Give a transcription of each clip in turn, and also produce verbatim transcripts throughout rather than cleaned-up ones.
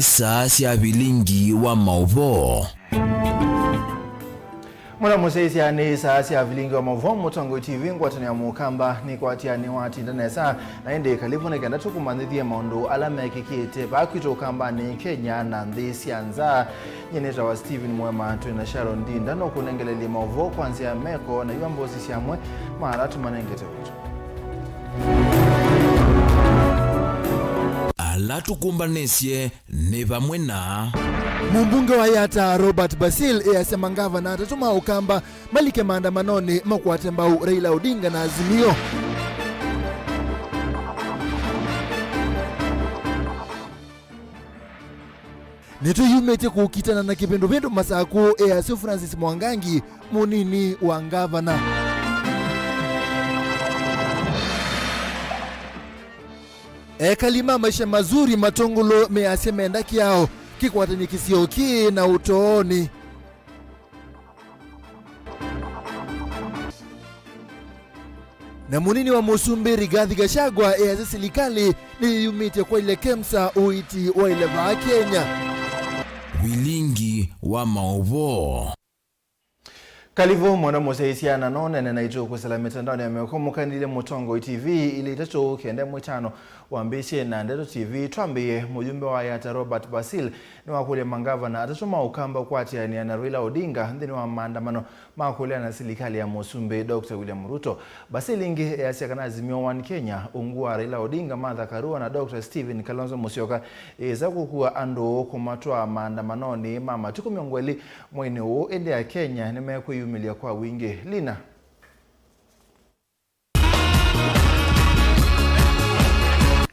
Saa sya vilingi wa maũvoo. Mũna mũsyaĩĩsya nĩ saa sya vilingi wa maũvoo, Mũtongoi T V, ngwatanĩo ya Mũkamba, nĩkwatĩanĩ watinda nesa, na ĩndĩ kalivũ nĩ kenda tũkũmanyĩthye maũndũ ala mekĩkĩte vaa kwitũ Ũkambanĩ, Kenya, na nthĩ sya nza. Nyie nĩtawa Stephen Mwema, twĩ na Sharon Ndinda, nũkũnengelelie maũvoo kwa nzĩa ya meko, na iwa mbosi syamwe ma ala tũmanengete kwitũ. Ala tũkũmbanĩsye nĩ vamwe na. Mũmbunge wa Yatta Robert Basil easya mangavana atatũ ma Ũkamba malike maandamanonĩ makwate mbau Raila Odinga na Azimio. Nĩtwĩyumĩtye kũkitana na kĩvĩndũvĩndũ Masakũ, easya Francis Mwangangi, mũnini wa ngavana. Ekali ma Maisha Mazuri Matungulu measya menda kĩao kĩkwatany'e kĩsio kĩĩ na ũtoonĩ. Na mũnini wa mũsumbĩ Rigathi Gachagua easya silikalĩ nĩyĩyumĩtye kwaĩle KEMSA ũiiti waĩle vaa Kenya. Vilingi wa maũvoo. Kalivũ mũno mũsyaĩĩsya, na no nene naitũ kwĩsĩla mĩtandaonĩ ya mĩoko mũkanĩlye Mũtongoi T V ilĩ itatũ kenda ĩmwe ĩtano. Wambĩĩsye na Ndeto T V, twambĩĩe, mũyumbe wa Yatta Robert Basil nĩwakũlya mangavana atatũ ma Ũkamba kũatĩanĩa na Raila Odinga nthĩnĩ wa maandamano ma kũleana na silikalĩ ya Mũsumbĩ Doctor William Ruto. Basil ĩngĩ easya kana Azimio One Kenya, ungu wa Raila Odinga, Martha Karua na Doctor Stephen Kalonzo Musyoka, ĩĩsa kũkua andũ kũmatwaa maandamanonĩ ma matukũ mĩongo ĩlĩ mweinĩ ũũ, ĩndĩ Akenya nĩmekwĩyumĩlya kwa wingĩ. Lina.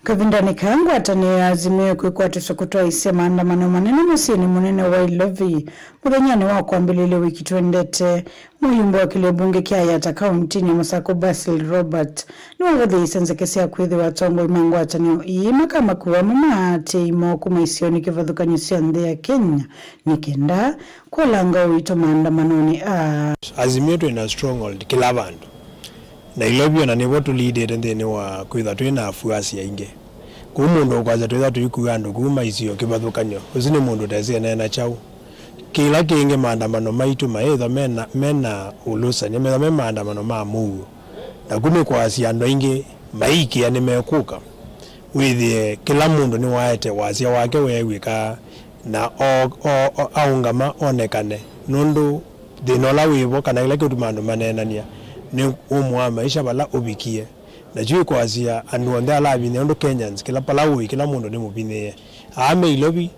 Kavindanĩ kaa, ngwatanĩo ya Azimio kwĩkwatĩsya kũtwaĩsya maandamano manene mũsyĩnĩ mũnene wa Nairobi mũthenyanĩ wa kwambĩlĩlya wiki twendete. Mũyumbe wa kĩlĩo mbunge kya Yatta kauntinĩ ya Masakũ, Basil Robert, nĩwavathĩĩsye nzeke sya kwĩthĩwa atongoi ma ngwatanĩo ii makamakua mamaatĩĩi moo kuma isionĩ kĩvathũkany'o sya nthĩ ya Kenya nĩ kenda kũlanga ũito maandamanonĩ aa. Azimio twĩ na stronghold kĩla vandũ. Nairobi ona nĩvo tũlidĩte nthĩnĩ wa kwĩthwa twĩ na afuasi aingĩ. Kũu mũndũ ũkwasya twĩthwa tũikua andũ kuma isio kĩvathũkany'o, ũsu nĩ mũndũ ũtesĩ eneena kyaũ. Kĩla kĩngĩ, maandamano maitũ mayĩthwa mena, mena ũlũsany'a, methwa me maandamano ma mũuo. Naku nĩ kwasya andũ aingĩ maikĩa nĩmekũka. Wĩthĩe kĩla mũndũ nĩwaete wasya wake weew'ĩka na o, o, o, aũngama onekane, nũndũ thĩna ũla wĩ vo kana kĩla kĩũtuma andũ maneenany'a nĩ ũmũ wa maisha vala ũvikie. Na kyu ĩkwasya andũ onthe ala avinyĩe, ũndũ Kenyans, kĩla vala ũĩ, kĩla mũndũ nĩ mũvinyĩĩe. Aa me Ilovi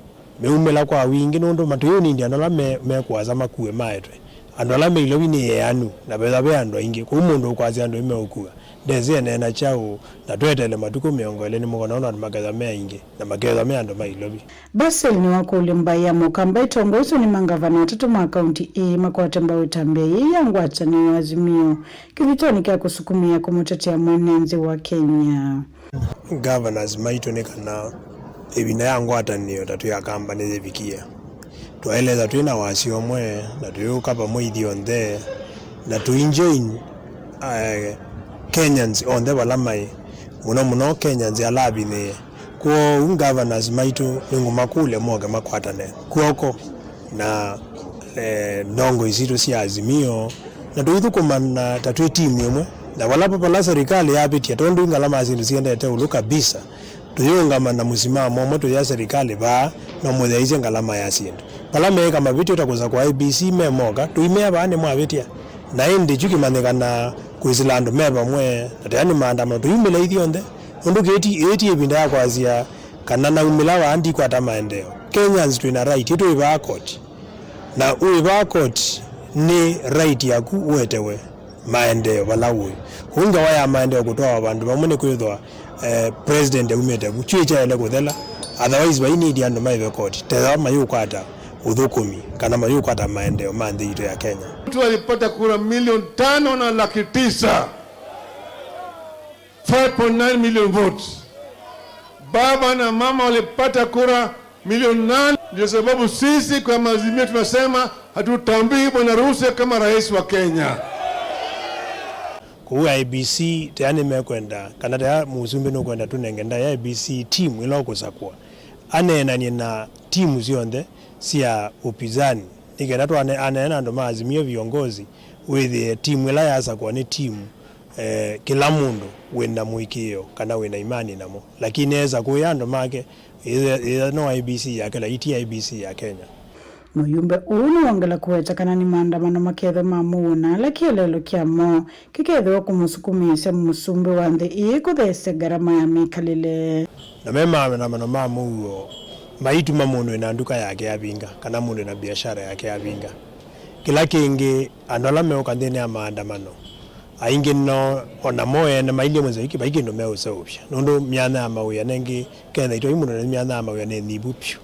meumĩla kwa wingĩ nũndũ matũyũnindya andũ ala me, me kũasa makue maetwe. Andũ ala me Ilovi nĩ eanu, na vethwa ve andũ aingĩ, kwoou mũndũ ũkwasya andũ nĩmeũkua ndesĩ eneena kyaũ, na tweteele matukũ mĩongo ĩlĩ nĩ mũkona ũndũ andũ makethwa me aingĩ, na makethwa me andũ ma Ilovi. Basil nĩwakũlya mbaĩ ya Mũkamba ĩtongoeswe nĩ mangavana atatũ ma kaunti ĩĩ makwate mbau ĩtambya yĩĩ ya ngwatanĩo ya Azimio kĩvitonĩ kya kũsukumĩa kũmũtetea mwene nthĩ wa Kenya. Governors maitũ nĩ kana ĩvinda ya ngwatanĩo ta twĩ Akamba nĩyĩvikie. Twaĩlĩtha twĩ na wasya ũmwe, na tũyũka vamwe ithyonthe, na tũinjoin, eh, Kenyans onthe vala maĩ, mũno mũno Kenyans ala avinyĩĩe. Kwoou governors maitũ nĩngũmakũlya moke makwatane kw'oko na, eh, ndongoi sitũ sya Azimio, na tũithũkũmana ta twĩ timu ĩmwe, na vala, vala serikali yavĩtya, tondũ ngalama ya syĩndũ siendete ũlũ kabisa, tũyĩũngama na mũsimamo ũmwe tũyĩa serikali vaa, no mũyaĩsye ngalama ya syĩndũ. Vala meĩka mavĩtyo ta kũsakũa A B C me moka, tũimea vaa nĩmwavĩtya. Na ĩndĩ kyu kĩmanyĩkana kwĩsĩla andũ me vamwe, na tena nĩ maandamano, tũyumĩla ithyonthe. Ũndũ kĩti, ĩĩ ti ĩvinda ya kwasya kana naumĩla vaa ndikwata maendeeo. Kenyans twĩ na right, ĩtwĩ vaa koti. Na wĩ vaa koti nĩ right yaku ũetewe maendeeo vala ũĩ. Kũu ngewa ya maendeeo kũtwawa vandũ vamwe nĩ kwĩthwa, eh, president aumĩte vu. Kyũĩ kyaĩle kũthela, otherwise vai need andũ maĩve koti. Tethwa mayũkwata ũthũkũmi kana mayũkwata maendeeo ma nthĩ yitũ ya Kenya. Mtu alipata kura milioni tano na laki tisa. Five point nine million votes. Baba na mama walipata kura milioni nane. Ndio sababu sisi kama Azimio tunasema hatutambui Bwana Ruto kama rais wa Kenya. Kũu I E B C taya nĩmekwenda, kana taya mũsumbĩ nũkwenda tũnenge ndaĩa I E B C team ĩla ũkũsakũa. Aneenanie na timu syonthe sya upinzani, nĩ kenda twane-, aneena na andũ ma Azimio viongozi, wĩthĩe timu ĩla yasakũa nĩ timu, eh, kĩla mũndũ wĩ na mũĩkĩĩo kana wĩ na imani namo. Lakini eesa kũĩa andũ make, ĩtha, ĩtha no I E B C ya Kenya, iti I E B C ya Kenya. Mũyumbe ũũ nĩwongela kũweta kana nĩ maandamano makethwa ma mũuo na ala kĩeleelo kyamo kĩkethĩwa kũmũsukumĩĩsya mũsumbĩ wa nthĩ ĩĩ kũtheesya ngarama ya mĩkalĩle. Na me maandamano ma mũuo maituma mũndũ wĩna nduka yake yavinga, kana mũndũ wĩna biashara yake yavinga. Kĩla kĩngĩ, andũ ala meũka nthĩnĩ ya maandamano, aingĩ no, o namo ene mailyĩ mũsyĩ, vai kĩndũ meũseũvya, nũndũ myanya ya mawĩa nengĩ Kenya itwai mũndũ nĩ myanya ya mawĩa nĩ nyivu vyũ.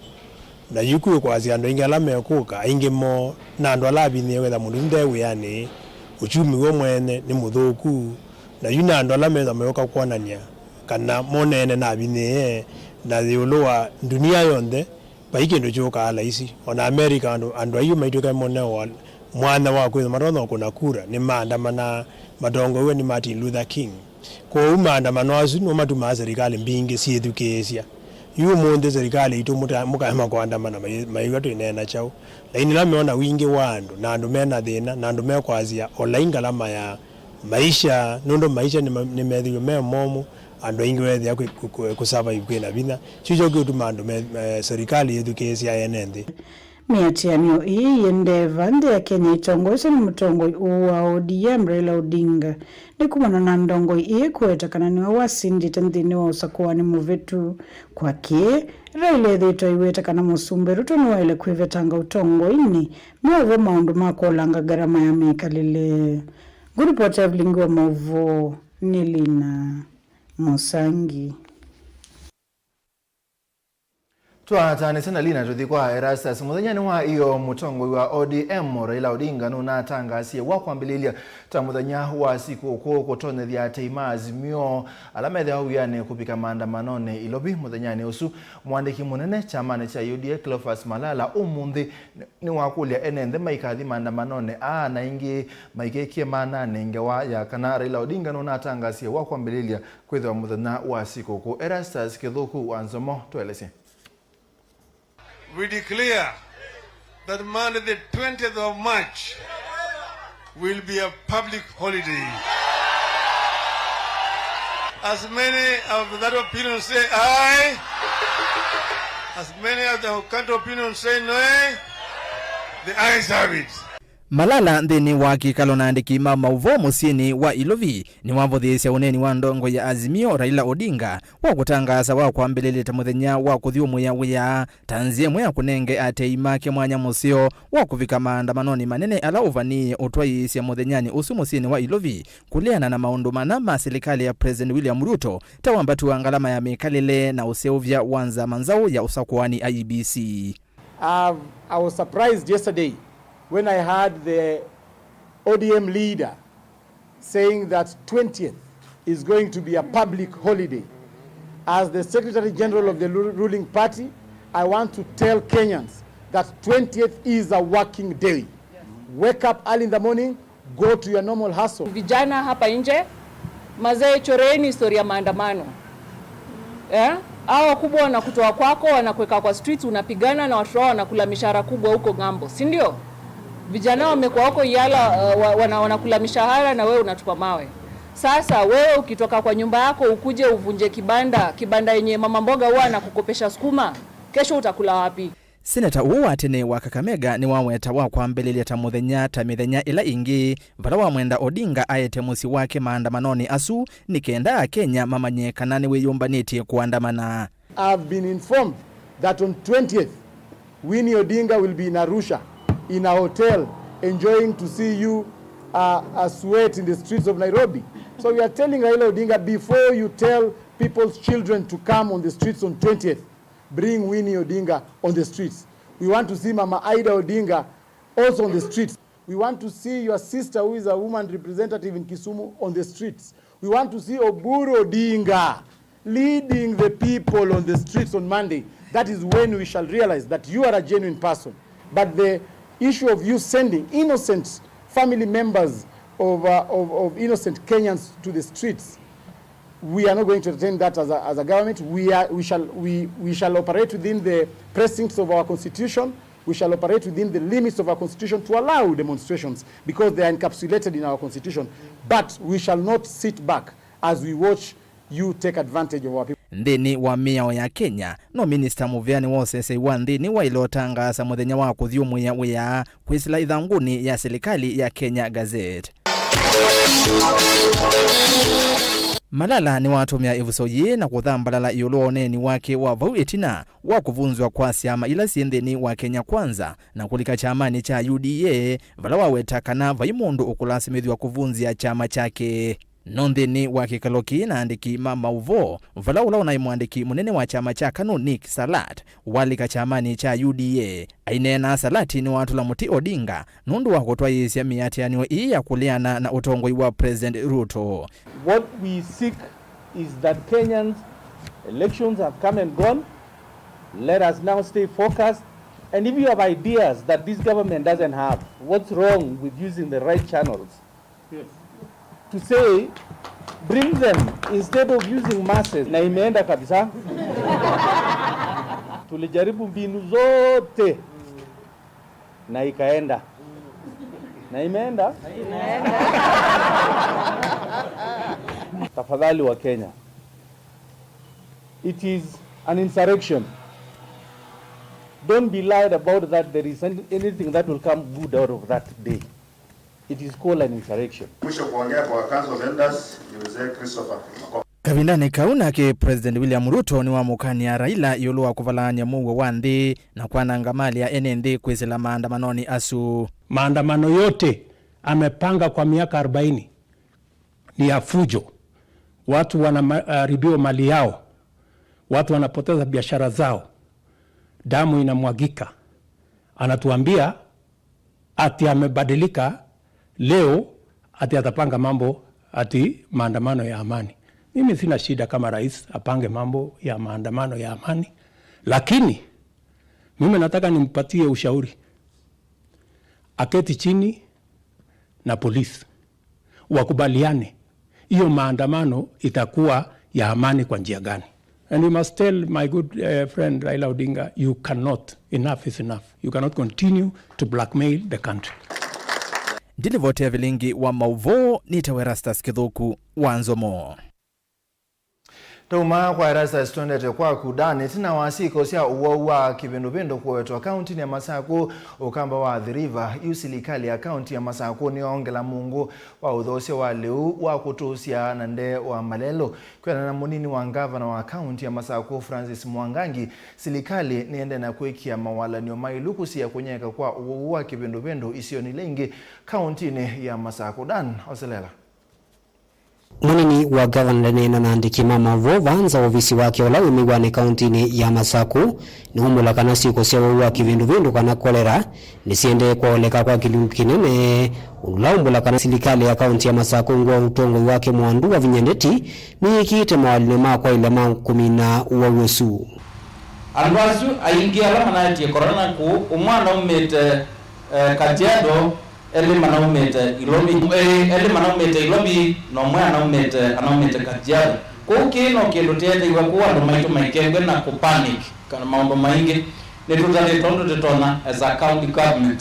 Na yu kwĩ kwasya andũ aingĩ ala mekũka, aingĩ moo na andũ ala avinyĩĩe, wetha mũndũ ũsu nde wĩanĩ, uchumi w'o mwene nĩ mũthũku, na yu na andũ ala methwa meũka kwonany'a kana moneene navinyĩĩe, na ĩũlũ wa ndunia yonthe, vai kĩndũ kyũkaa laisi. O na America, andũ, andũ aiũ maitw'ĩka monewa mwanya wa kwĩthwa matonya kũna kura, nĩmaandamanaa matongoew'e nĩ Martin Luther King. Kwoou maandamano asu nĩmo matumaa serikali mbingĩ syĩthukĩĩsya. Yu ũmũnthĩ serikali itũ mũta-, mũkaema kũandamana mai-, maiw'a twĩneena kyaũ? Lakini ĩla meona wingĩ wa andũ, na andũ me na thĩna, na andũ mekwasya olai ngalama ya maisha, nũndũ maisha nĩma-, nĩmethĩwe me momũ, andũ aingĩ weethĩa kwĩ, kũ-, kũ-, kũsurvive kwĩ na vinya. Kyu kyo kĩũtuma andũ me, me, serikali yĩthukĩĩsya ene nthĩ. Mĩatĩanĩo ĩĩ yĩendee va nthĩ ya Kenya ĩtongoesye nĩ mũtongoi ũũ wa O D M, Raila Odinga. Nĩ kumana na ndongoi ĩĩ kũweta kana nĩwe wasindĩte nthĩnĩ wa ũsakũani mũvĩtu. Kwakĩ, Raila ethĩĩtwe aiweta kana Mũsumbĩ Ruto nĩwaĩle kwĩvetanga ũtongoinĩ, meũvwa maũndũ ma kũolanga ngarama ya mĩkalĩle. Ngũripoti ya vilingi wa maũvoo nĩ Lina Mũsangi. Twataanĩsya na Lina tũthi kwa Erastus. Mũthenyanĩ wa ĩoo, mũtongoi wa O D M Raila Odinga nũnatangasie wa kwambĩlĩlya ta mũthenya wa sikũkũ kũtonyethya atei ma Azimio ala methĩawa wĩanĩ kũvika maandamanonĩ Ilovi mũthenyanĩ ũsu. Mũandĩki mũnene kyamanĩ kya U D A Cleophas Malala ũmũnthĩ nĩ, nĩwakũlya ene nthĩ maikathi maandamanonĩ aa na ĩngĩ maikĩkie maananĩ ngewa ya kana Raila Odinga nũnatangasie wa kwambĩlĩlya kwĩthĩwa mũthenya wa sikũkũ. Erastus Kĩthũku wa Nzomo, tũelesye. We declare that Monday the twentieth of March will be a public holiday. As many of that opinion say aye, as many of the counter opinion say nay, the ayes have it. Malala nthĩnĩ wa kĩkalo na andĩki ma maũvoo mũsyĩnĩ wa Ilovi nĩwavũthĩĩsya ũneeni wa ndongoi ya Azimio Raila Odinga wa kũtangaasa wa kwambĩlĩlya ta mũthenya wa kũthyũmũĩa wĩa ta nzĩa ĩmwe ya kũnenge atei make mwanya mũseo wa kũvika maandamanonĩ manene ala ũvanĩĩe ũtwaĩĩsya mũthenyanĩ ũsu mũsyĩnĩ wa Ilovi, kũleana na maũndũ mana ma silikalĩ ya President William Ruto ta wambatu wa ngalama ya mĩkalĩle na ũseũvya wa nzama nzaũ ya ũsakũani I E B C. I've, I was surprised yesterday when I heard the O D M leader saying that twentieth is going to be a public holiday. As the Secretary General of the ru-, ruling party, I want to tell Kenyans that twentieth is a working day. Wake up early in the morning, go to your normal hustle. Vijana hapa nje, mazee, choreeni historia ya maandamano. Eh? Hao wakubwa wanakutoa kwako, wanakuweka kwa streets, unapigana na watoto wao wanakula mishahara kubwa huko ng'ambo, si ndio? Vijana wamekuwa huko Yala, uh, wa-, wana-, wanakula mishahara na wewe unatupa mawe. Sasa wewe ukitoka kwa nyumba yako ukuje uvunje kibanda, kibanda yenye mama mboga huwa anakukopesha sukuma, kesho utakula wapi? Seneta ũũ wa tene wa Kakamega nĩwaweta wa kwambĩlĩlya ta mũthenya ta mĩthenya ĩla ĩngĩ, vala wamwenda Odinga aete mũsyĩ wake maandamanonĩ asu, nĩ kenda Akenya mamanye kana nĩwĩyũmbanĩtye kũandamana. I've been informed that on twentieth, Winnie Odinga will be in Arusha, in a hotel, enjoying to see you, uh, uh, sweat in the streets of Nairobi. So we are telling Raila Odinga, before you tell people's children to come on the streets on twentieth, bring Winnie Odinga on the streets. We want to see Mama Ida Odinga also on the streets. We want to see your sister, who is a woman representative in Kisumu, on the streets. We want to see Oburu Odinga leading the people on the streets on Monday. That is when we shall realize that you are a genuine person. But the issue of you sending innocent family members of, uh, of, of innocent Kenyans to the streets, We are not going to entertain that as a, as a government. We are, we shall, we, we shall operate within the precincts of our constitution. We shall operate within the limits of our constitution to allow demonstrations because they are encapsulated in our constitution. But we shall not sit back as we watch you take advantage of our people. Nthĩnĩ wa mĩao ya Kenya, no Minista mũvea nĩwe ũseseĩ wa nthĩnĩ waĩle ũtangaasa mũthenya wa kũthyũmũĩa wĩa kwĩsĩla ĩthangũnĩ ya silikalĩ ya Kenya Gazette. Malala nĩwatũmĩa ĩvuso yĩĩ na kũthambalala ĩũlũ wa ũneeni wake wa vau ĩtina wa kũvunzwa kwa syama ila syĩ nthĩnĩ wa Kenya Kwanza na kũlika kyamanĩ kya U D A, vala waweta kana vai mũndũ ũkũlasimĩthw'a kũvunzĩa kyama kyake. No nthĩnĩ wa kĩkalo kĩĩ na andĩki ma maũvoo, vala ũla ũnaĩ mũandĩki mũnene wa kyama kya KANU Nick Salat walika kyamanĩ kya U D A. Aineena, Salat nĩwatũla mũtĩ Odinga nũndũ wa kũtwaĩĩsya mĩatĩanĩo ĩĩ ya kũleana na ũtongoi wa President Ruto. What we seek is that Kenyans, elections have come and gone. Let us now stay focused. And if you have ideas that this government doesn't have, what's wrong with using the right channels? Yes. To say, bring them instead of using masses. Na imeenda kabisa. Tulijaribu mbinu zote na ikaenda. Na imeenda? Tafadhali wa Kenya, it is an insurrection. Don't be lied about that there is any- anything that will come good out of that day. It is called an insurrection. Mwisho kuongea kwa Council of Elders ni Mzee Christopher Makoma. Kavindanĩ kau nake President William Ruto nĩwamũkany'a Raila ĩũlũ wa kũvalaany'a mũuo wa nthĩ na kwananga mali ya ene nthĩ kwĩsĩla maandamanonĩ asu. Maandamano yote amepanga kwa miaka arobaini ni ya fujo. Watu wanaharibiwa mali yao, watu wanapoteza biashara zao, damu inamwagika. Anatuambia ati amebadilika leo, ati atapanga mambo ati maandamano ya amani. Mimi sina shida kama rais apange mambo ya maandamano ya amani, lakini mimi nataka nimpatie ushauri, aketi chini na polisi, wakubaliane hiyo maandamano itakuwa ya amani kwa njia gani. And we must tell my good, eh, friend Raila Odinga, you cannot, enough is enough. You cannot continue to blackmail the country. Ndilivoti ya vilingi wa mauvoo nĩtawa Erastus Kĩthũku wa Nzomo. Twauma kwa Erastus, twendete kwaku Dan. Ĩtina wa syĩko sya ũwau wa kĩvĩndũvĩndũ kũwetwa kauntinĩ ya Masakũ, ũkamba wa Athi River, yu silikalĩ ya kaunti ya Masakũ nĩyoongela mũngũ wa ũthoosya wa lĩu wa kũtũsya na ndee wa malelũ. Kwĩanana na mũnini wa ngavana wa kaunti ya Masakũ, Francis Mwangangi, silikalĩ nĩendee na kwĩkĩa mawalany'o maĩlu kũsiĩĩa kũnyaĩĩka kwa ũwau wa kĩvĩndũvĩndũ isionĩ ila ingĩ kauntinĩ ya Masakũ. Dan Oselela. Mũnini wa ngavana ndaneena na andĩki ma maũvoo vaa nza wa ovisi wake ũla wĩ mĩw'anĩ kauntinĩ ya Masakũ, nĩwaumbũla kana syĩko sya ũwau wa kĩvĩndũvĩndũ kana kolera nĩsiendee kwaoleka kwa kĩlungu kĩnene, ũndũ ũla waumbũla kana silikalĩ ya kaunti ya Masakũ ungu wa ũtongoi wake mwandu wa vinya ndeti nĩyĩkĩĩte mawalany'o ma kwaĩle ma kũmina ũwau ũsu. Andũ asu aingĩ ala manaetie korona kũu, ũmwe anaumĩte, eh, Kajiado, elĩ manaumĩte Ilovi, eh, elĩ manaumĩte Ilovi, na ũmwe anaumĩte, anaumĩte Kajiado. Kũu kĩĩ no kĩndũ tĩeteiwe kũu andũ maitũ maikengwe na kũ panic kana maũndũ maingĩ. Nĩtũtathĩtwe ũndũ tũtonya as a county government.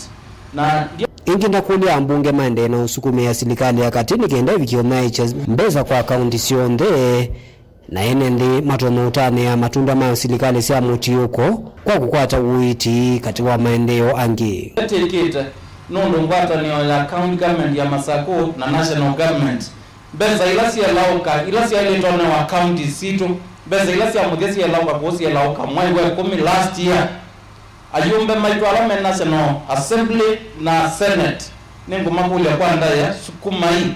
Na ndio Ĩngĩ ndakũlya ambunge maendee na ũsukumĩa silikalĩ ya katĩ nĩ kenda ĩvikĩe ũnyaĩĩkya mbesa kwa kaunti syonthe, na ene nthĩ matonya ũtanĩa matunda ma silikalĩ sya mũtiũko kwa kũkwata ũiiti katĩ wa maendeeo angĩ. Ĩtĩkĩte nũndũ ngwatanĩo ya county government ya Masakũ na national government, mbesa ila sielaũka, ila syaĩlĩtwe ũnewa counties sitũ, mbesa ila sya mũthya sielaũka kũu sielaũka mwai wa ĩkũmi last year. Ayumbe maitũ ala me National Assembly na Senate, nĩngũmakũlya kwa ndaĩa, sukumai.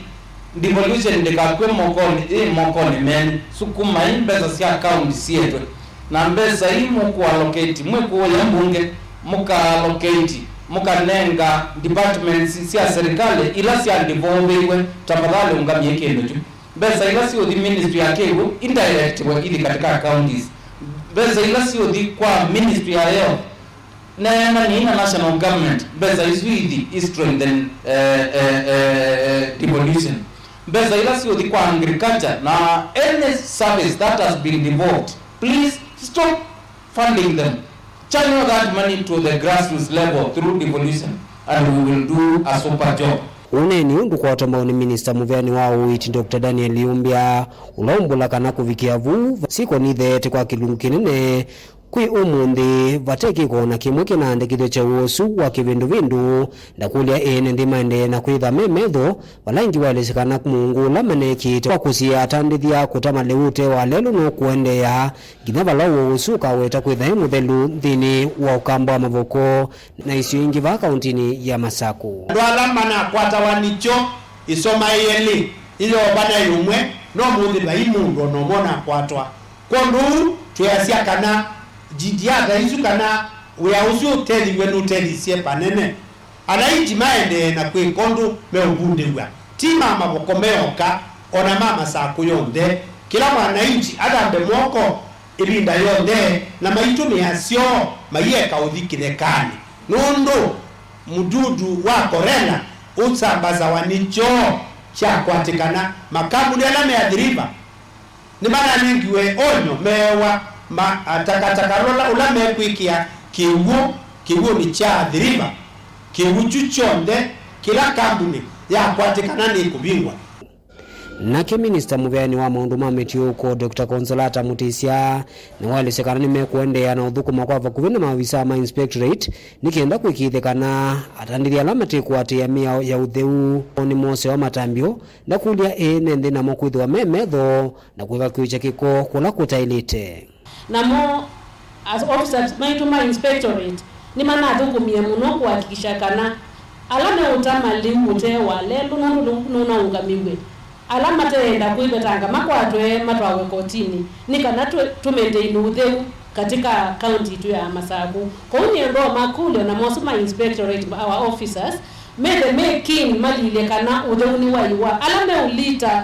Devolution ndĩkakw'e mokonĩ, ĩ mokonĩ menyu. Sukumai mbesa sya kaunti syetwe. Na mbesa ii mũkũallocate, mwĩkũũya mbunge, mũkaallocate, mũkanenga departments sya serikali ila sya devolvĩw'e, tafadhali ũngamie kĩndũ kyu. Mbesa ila siũthi ministry ya kĩw'ũ indirectwe ithi katika counties. Mbesa ila siũthi kwa ministry ya health, neenanei na national government, mbesa isu ithi i strengthen, eh, eh, eh, eh, devolution. Mbesa ila siũthi kwa agriculture na any service that has been devolved, please stop funding them. Channel that money to the grassroots level through devolution and we will do a super job. Ũneeni ũndũ kwatambau nĩ minista mũveani wa ũiiti Doctor Daniel Yumbya, ũla ũmbũla kana kũvikĩa vu, syĩko nitheete kwa kĩlungu kĩnene. Kwĩ ũmũnthĩ, vate kĩko o na kĩmwe kĩnaandĩkĩthw'a kya ũsu wa kĩvĩndũvĩndũ. Ndakũlya ene nthĩ maendee na kwĩtha me metho, vala ĩngĩ waelesya kana mũungu ũla manekĩte wa kũsiĩĩa atandĩthya kũtama lĩu ũte wa lelũ no kũendeea nginya vala ũwau ũsu ũkaweta kwĩtha e mũthelu nthĩnĩ wa ũkamba wa mavoko na isio ingĩ vaa kauntinĩ ya Masakũ. Andũ ala manakwatawa nĩkyo ĩsoma ĩelĩ ĩyovana ĩũmwe, no mũnthĩ vai mũndũ o na ũmwe ũnakwatwa. Kwondũ ũu, twĩasya kana jitihada isu kana wĩa ũsu ũtethiw'e nũtethisye vanene. Ananchi maendee na kwĩka ũndũ meũvundĩw'a, ti ma mavoko meoka, o na ma Masakũ yonthe. Kĩla mwananchi athambe moko ĩvinda yonthe na maitũmĩa syoo maieka ũthi kĩthekanĩ, nũndũ mũdudu wa korela ũsambasawa nĩ kyoo kyakwatĩkana. Makambuni ala me Athi River nĩmananengiwe onyo meewa ma, a, takataka ũla, ũla mekwĩkĩa kĩw'ũ, kĩw'ũnĩ kya Athi River. Kĩw'ũ kyu kyonthe, kĩla kambuni yakwatĩkana nĩkũvingwa. Nake minista mũveani wa maũndũ ma mĩtiũũko, Doctor Consolata Mutisya, nĩwaelesya kana nĩmekũendeea na ũthũkũma kwa vakuvĩ na maovisaa ma inspectorate nĩ kenda kũĩkĩĩthya kana atandĩthya ala matĩkũatĩĩa mĩao ya ũtheu nĩmosewa matambyo. Ndakũlya ene nthĩ namo kwĩthĩwa me metho na kũevakuĩkya kĩko kũla kũtaĩlĩte. Namo as officers maitũ ma inspectorate nĩmanathũkũmie mũno kũhakikisha kana ala meũtama lĩu ũtee wa lelũ nũndũ nũ-, nũnaũngamĩw'e, ala mateenda kwĩvetanga makwatwe matwawe kotinĩ nĩ kana tũ-, tũmaintain ũtheu katika kaunti itũ ya Masakũ. Kwoou nĩenda makũlyo na mosu ma inspectorate, our officers, methe me keen malilye kana ũtheu nĩwaiwa. Ala meũlita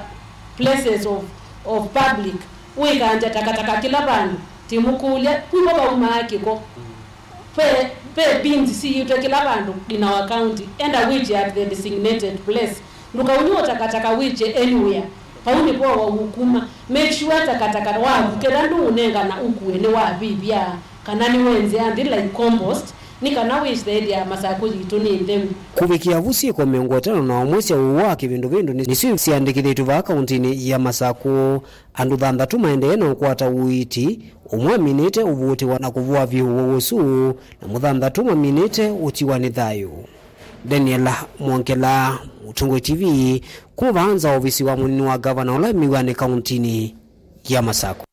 places of, of public, wĩkangya takataka kĩla vandũ, tĩmũkũlya, kwĩvo vaumaa kĩko. Ve, ve bins siĩtwe kĩla vandũ in our county, enda wĩkye at the designated place. Ndũkaunye takataka wĩkye anywhere. Vau nĩvo waũkuma. Make sure takataka waku kĩla ndũũnengana ũkue nĩwavĩvya kana nĩwenzea nthĩ like compost, nĩ kana wĩsethĩa Masakũ yitũ nĩ ntheu. Kũvikĩa vu syĩko mĩongo ĩtano na ũmwe sya ũwau wa kĩvĩndũvĩndũ nĩ, nĩsyo syĩandĩkĩthĩtw'e vaa kauntinĩ ya Masakũ. Andũ thanthatũ maendee na ũkwata ũiiti, ũmwe aminĩte ũvũtĩwa na kũvũa vyũ ũwau ũsu, na mũthanthatũ maminĩte ũtiwa nĩ thayũ. Daniel Mwongela, Mũtongoi T V, kuma vaa nza wa ovisi wa mũnini wa ngavana ũla wĩ mĩw'anĩ kauntinĩ ya Masakũ.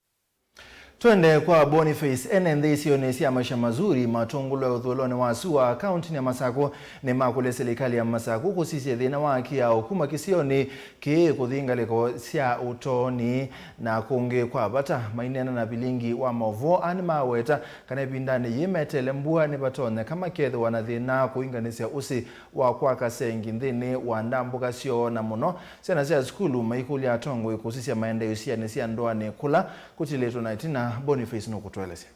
Twende kwa Boniface. Ene nthĩ isionĩ sya Maisha Mazuri matũngũlwe ũthũĩlonĩ wa sua kauntinĩ ya Masakũ nĩmakũlya silikalĩ ya Masakũ kũsisya thĩna wa kĩao kuma kĩsionĩ kĩĩ kũthi ngalĩko sya ũtoonĩ na kũngĩ kwa vata. Maineena na vilingi wa maũvoo, aa nĩmaweta kana ĩvindanĩ yĩĩ meteele mbua nĩvatonyeka makethĩwa na thĩna kũinganĩsya ũsĩ wa kwaka sengi nthĩnĩ wa ndambũka syoo, na mũno syana sya sukulu maikũlya atongoi kũsisya maendeeo sianĩ sya ndũanĩ kũla kũtilĩtwe na ĩtina. Boniface nũkũtũelesya.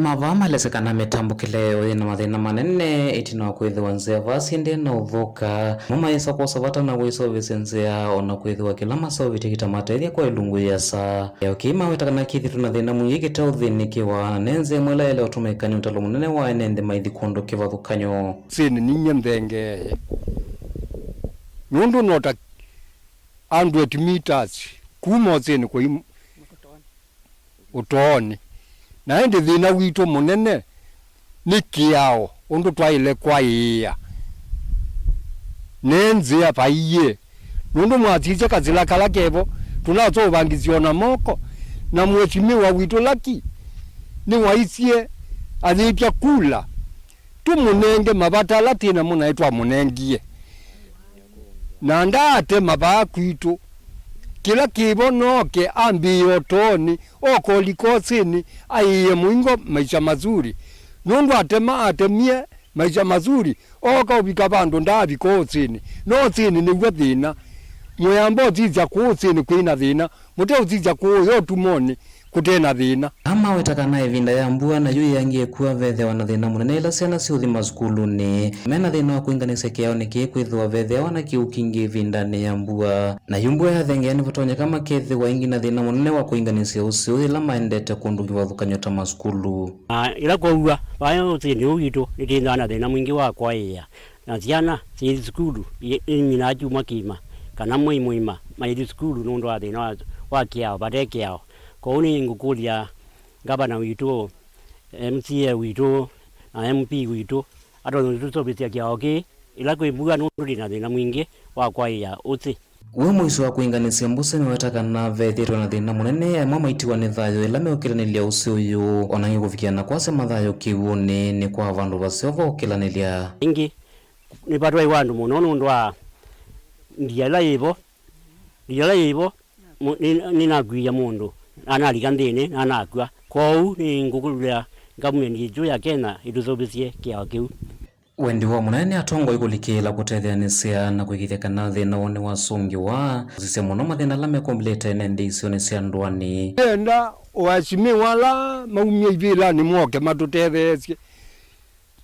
Mavaa malesya kana mĩtambũkĩle yoo yĩ na mathĩna manene ĩtina wa kwĩthĩwa nzĩa vaa syendee na ũthũka. Mo mayĩsa kwosa vata na wĩseũvĩsya nzĩa, o na kwĩthĩwa kĩla maseũvĩtye kĩtamatethya kwa ĩlungu yĩasa. Kĩao kĩĩ maweta kana kĩthĩtwe na thĩna mwingĩ kĩteũthĩnĩkĩwa, na ne nzĩa ĩmwe ĩla yaĩle ũtũmĩka nĩ ũtalo mũnene wa ene nthĩ maithi kũndũ kĩvathũkany'o. Ũsĩnĩ ninyie nthengeeye, nũndũ no ta hundred meters kuma ũsĩnĩ kũi ũtoonĩ. Na ĩndĩ thĩna witũ mũnene nĩ kĩao, ũndũ twaĩle kwaĩĩa ne nzĩa vaiĩ, nũndũ mwasisya kasila kala kevo, tũnasũvangĩsya o na moko, na Mheshimiwa witũ Lucky nĩwaisye ayĩtya kula tũmũnenge mavata ala twĩ namo naĩ twamũnengie. Na ndaatema vaa kwitũ. Kĩla kĩvo nooke ambĩĩe ũtoonĩ, okolika ũsĩnĩ, aĩĩe mũingo Maisha Mazuri. Nũndũ atema, atemie Maisha Mazuri, ooka ũvika vandũ ndaavika ũsĩnĩ. No ũsĩnĩ nĩw'o thĩna. Mwĩamba ũsisya kũũ ũsĩnĩ kwĩ na thĩna, mũteũsisya kũũ ũyo ũtumonĩ kũte na thĩna. Aa maweta kana ĩvinda ya mbua na yu yĩangie kua vethĩawa na thĩna mũnene ĩla syana syũthi masukulunĩ. Me na thĩna wa kũinganĩsya kĩaonĩ kĩĩ kwĩthĩwa vethĩawa na kĩu kingĩ ĩvindanĩ ya mbua. Na yu mbua yathengeea nĩvatonyeka makethĩwa ĩngĩ na thĩna mũnene wa kũinganĩsya ũsĩ yĩla maendete kũndũ kĩvathũkany'o ta masukulu. Na ĩla kwaua, vaya ũsĩnĩ ũũ witũ nĩtwĩthĩawa na thĩna mwingĩ wa kwaĩĩa. Na syana syĩthi sukulu, i-, iminaa kyumwa kĩima, kana mwei mũima, maithi sukulu nũndũ wa thĩna wa, wa kĩao, vate kĩao. Kwoou nĩngũkũlya ngavana witũ, M C A witũ, na M P witũ, atonye tũseũvĩsya kĩao kĩĩ, ĩla kwĩ mbua nũndũ twĩ na thĩna mwingĩ wa kwaĩĩa ũsĩ. We mũisyo wa kũinganĩsya mbũsĩ nĩweta kana vethĩĩtwe na thĩna mũnene amwe maitiwa nĩ thayũ ĩla meũkĩlanĩlya ũsĩ ũyũ, o na ĩngĩ kũvikĩa na kwasya mathayũ kĩw'ũnĩ nĩ kwa vandũ vaseo va ũkĩlanĩlya. Ĩngĩ, nĩvatwaiwe andũ mũno nũndũ wa ndia ĩla yĩ vo. Ndia ĩla yĩ vo, mũ-, nĩ-, nĩnakuie mũndũ, na nalika nthĩnĩ, na nakw'a. Kwoou nĩngũkũlya government yitũ ya Kenya ĩtũseũvĩsye kĩao kĩu. Wendi woo mũnene nĩ atongoi kũlikĩĩla kũtetheanĩsya na kũĩkĩĩthya kana thĩna ũũ nĩwasũngĩwa, kũsisya mũno mathĩna ala mekombilĩte ene nthĩ isionĩ sya ndũanĩ. Ndenda o aheshimiwa ala maumie ivĩlanĩ moke matũtetheesye.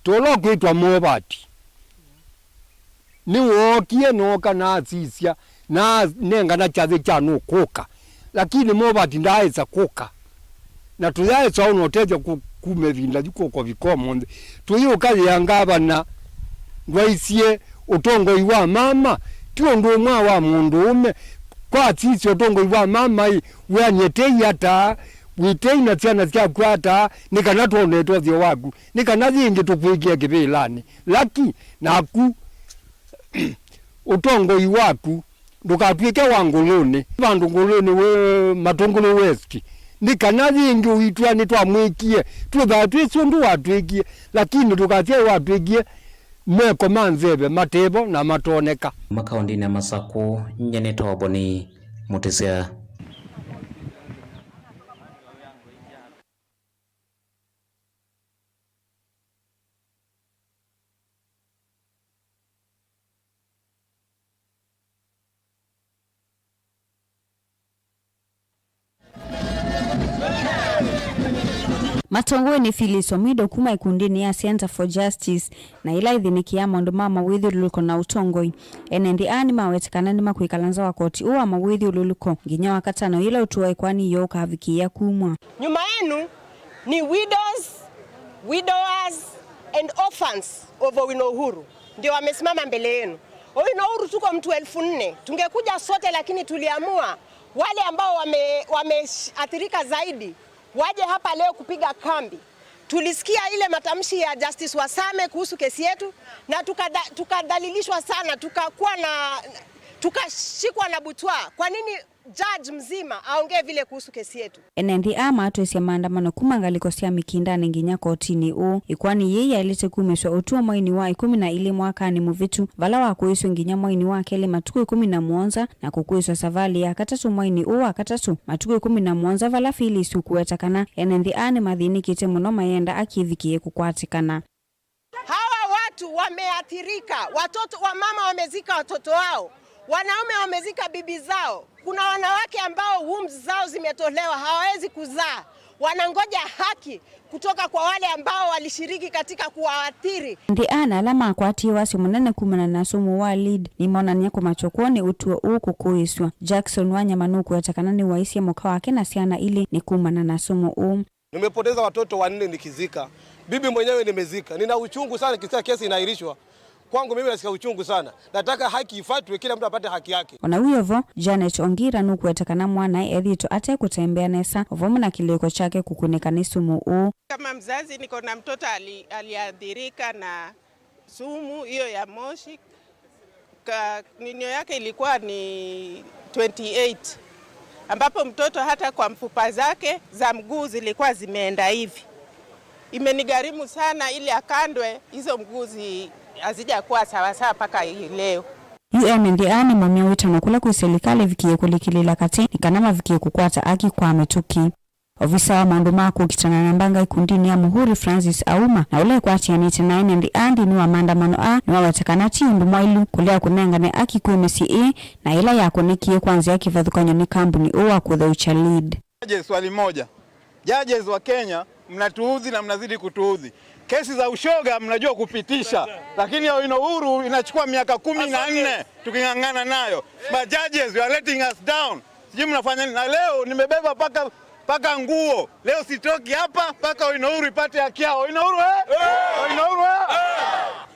Tũla ũkwĩtwa Movati nĩwookie nooka na asisya na anengana kyathĩ kya nũkũka, lakini Movati ndaaĩsa kũka. Na tũyaĩsa ona ũtethya ku-, kuma ĩvinda yu kũka ũvika ũmũnthĩ. Tũyĩũka yĩa ngavana ndwaisye ũtongoi wa mama ti ũndũ ũmwe wa mũndũũme. Kwa asisya ũtongoi wa mama-ĩ, wĩanie tei ata, wĩ tei na syana syaku ata, nĩ kana twone ũtethyo waku, nĩ kana yĩngĩ tũkwĩkĩe kĩvĩlanĩ. Laki, naku ũtongoi waku ndũkatw'ĩke wa Ngũlũnĩ. Vandũ Ngũlũnĩ wĩ Matũngũlũ West, nĩ kana yĩngĩ ũitw'a nĩtwamwĩkie, twĩthaa twĩsĩ ũndũ watwĩkie, lakini ndũkasyae watwĩkie meko ma nzeve matevo na matoneka. Makaũndĩnĩ ya Masakũ, nyie nĩtawa Boni Mũtĩsya. Matongoi nĩ Phyllis Omido kuma ĩkundinĩ ya Center for Justice, na ĩla ĩthĩnĩkĩaa maũndũ ma mawĩthyũlũlũko na ũtongoi. Ene nthĩ aa nĩmawete kana nĩmakwĩkala nza wa koti ũũ wa mawĩthyũlũlũko nginya Wakatano yĩla ũtũo wa ĩkoani yoo ũkavikĩĩa kumw'a. Nyuma yenu ni widows, widowers and orphans of Owino Uhuru ndio wamesimama mbele yenu. Owino Uhuru tuko mtu elfu nne. Tungekuja sote, lakini tuliamua wale ambao wame-, wameathirika zaidi waje hapa leo kupiga kambi. Tulisikia ile matamshi ya Justice Wasame kuhusu kesi yetu na tukada-, tukadhalilishwa sana, tukakuwa na, tukashikwa na butwaa. Kwa nini judge mzima aongee vile kuhusu kesi yetu? Ene nthĩ aa matwĩsye maandamano kuma ngalĩko sya mĩkĩndanĩ nginya kotinĩ ũũ. Ĩkoani yĩĩ yaĩlĩte kumĩsw'a ũtũo mwainĩ wa ĩkũmi na ilĩ mwakanĩ mũvĩtu, vala wakũĩsw'e nginya mwainĩ wa kelĩ matukũ ĩkũmi na mũonza, na kũkũĩswa savalĩ ya katatũ mwainĩ ũũ wa katatũ matukũ ĩkũmi na mũonza, vala Phyllis ũkũweta kana ene nthĩ aa nĩmathĩnĩkĩte mũno mayenda akĩvikĩe kũkwatĩkana. Hawa watu wameathirika, watoto wa mama wamezika watoto wao, wanaume wamezika bibi zao. Kuna wanawake ambao wombs zao zimetolewa, hawawezi kuzaa. Wanangoja haki kutoka kwa wale ambao walishiriki katika kuwaathiri. Nthĩ aa na ala makwatie wasyo mũnene kumana na sumu wa lead nĩmonany'a kũmakywa kwoo nĩ ũtũo ũũ kũkũĩsw'a. Jackson Wanyama nũkũweta kana nĩwaisye mũka wake na syana ilĩ nĩ kumana na sumu ũũ. Nimepoteza watoto wanne nikizika. Bibi mwenyewe nimezika. Nina uchungu sana nikisikia kesi inaahirishwa. Kwangu mimi nasikia uchungu sana. Nataka haki ifuatwe, kila mtu apate haki yake. Ona wĩ o vo, Janet Ongira nũkũweta kana mwanae ethĩĩtwe ate kũtembea nesa, o vamwe na kĩlĩko kyake kũkunĩka nĩ sumu ũũ. Kama mzazi, niko na mtoto ali-, aliathirika na sumu hiyo ya moshi. Ka-, ninio yake ilikuwa ni twenty eight, ambapo mtoto hata kwa mfupa zake za mguu zilikuwa zimeenda hivi. Imenigharimu sana ili akandwe, hizo mguu zi-, hazijakuwa sawasawa mpaka hii leo. Yu ene nthĩ aa nĩmaumya wĩtano kũla kwĩ silikalĩ ĩvikĩe kũlikĩlĩĩla katĩ nĩ kana mavikĩe kũkwata aki kwa mĩtũkĩ. Ovisa wa maũndũ ma kũkitana na mbanga ĩkundinĩ ya Muhuri, Francis Auma, na ũla ĩkwatĩanĩte na ene nthĩ aa nthĩnĩ wa maandamano aa, nĩwaweta kana ti ũndũ mwaĩlu kũlea kũnengane aki kwĩ mĩsyĩ ĩĩ na ĩla yakũnĩkie kwa nzĩa kĩvathũkany'o nĩ kambuni ũũ wa kũtheũkya lead. Je, swali moja. Judges wa Kenya, mnatuudhi na mnazidi kutuudhi. Kesi za ushoga mnajua kupitisha, lakini ya Owino Uhuru inachukua miaka kumi na nne tuking'ang'ana nayo. Ma judges, you are letting us down. Sijui mnafanya nini. Na leo nimebeba paka, paka nguo. Leo sitoki hapa mpaka Owino Uhuru ipate haki yao. Owino Uhuru, eh! Owino Uhuru, eh!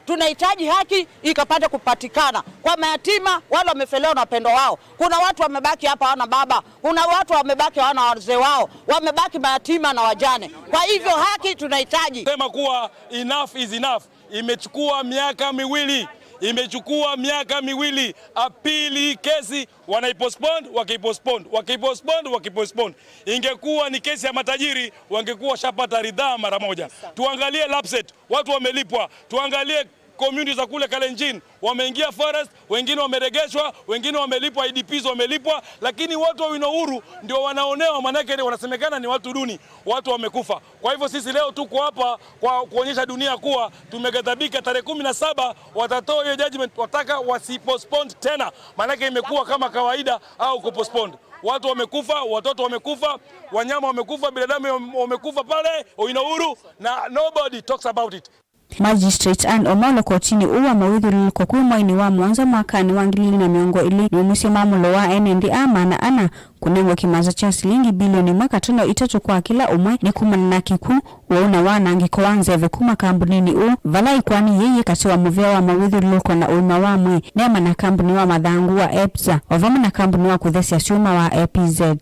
Tunahitaji haki ikapate kupatikana kwa mayatima, wale wamefelewa na wapendwa wao. Kuna watu wamebaki hapa hawana baba, kuna watu wamebaki hawana wazee wao, wamebaki mayatima na wajane. Kwa hivyo haki tunahitaji. Sema kuwa enough is enough. Imechukua miaka miwili, imechukua miaka miwili, appeal kesi wanaipostpone, wakipostpone, wakipostpone, wakipostpone. Ingekuwa ni kesi ya matajiri, wangekuwa washapata ridhaa mara moja. Tuangalie Lapset, watu wamelipwa. Tuangalie community za kule Kalenjin, wameingia forest, wengine wameregeshwa, wengine wamelipwa, I D Ps wamelipwa, lakini watu wa Owino Uhuru ndio wanaonewa, manake wanasemekana ni watu duni, watu wamekufa. Kwa hivyo sisi leo tuko hapa kwa kuonyesha dunia kuwa tumeghadhabika. Tarehe kumi na saba watatoa hiyo judgment, wataka wasipostpone tena, manake imekuwa kama kawaida au kupostpone. Watu wamekufa, watoto wamekufa, wanyama wamekufa, binadamu wamekufa pale Owino Uhuru, na nobody talks about it. Magistrate Ann Omolo kotinĩ ũũ wa mawĩthyũlũlũko kwĩ mweinĩ wa mũonza mwakanĩ wa ngili ilĩ na mĩongo ĩlĩ nĩumisye maamũlo wa ene nthĩ aa maana ana kũnengwa kĩmanza kya silingi bilioni ĩmwe katono itatũ kwa kĩla ũmwe nĩ kumana na kĩkw'ũ, ũwau na wanangĩko wa nzeve kuma kambuninĩ ũũ, vala ĩkoani yĩĩ yĩ katĩ wa mũvĩa wa mawĩthyũlũlũko na ũima wa mwĩĩ, neema na kambuni wa mathangũ wa EPZA, o vamwe na kambuni wa kũthesya syũma wa A P Z.